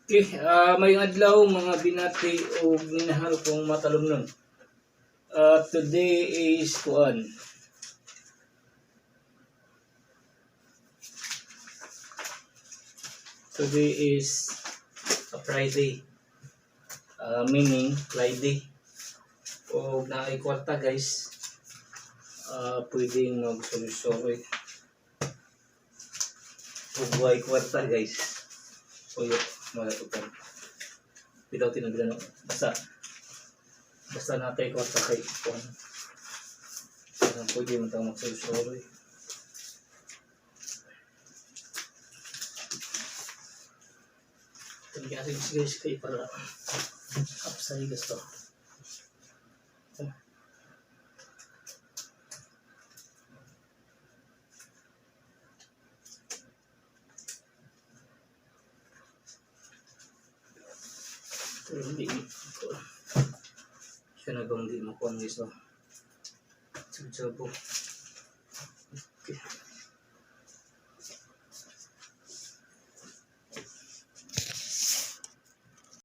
Okay, maayong adlaw, mga binati ug minahal kong matalumnon. Today is kuan. Today is a Friday. Meaning Friday. O naay kwarta, guys. Pwedeng magsuroy-suroy. Ug way kwarta, guys. Uyo, malatukan. Bitaw tinagdan, no? Basta basta natay kwarta kay kuan. Parang pwede man tayong magsuroy-suroy. Ito guys, guys, kay para upside gusto. Pero hindi ko. Siya na bang di makuha, guys, oh. Sabo. Okay.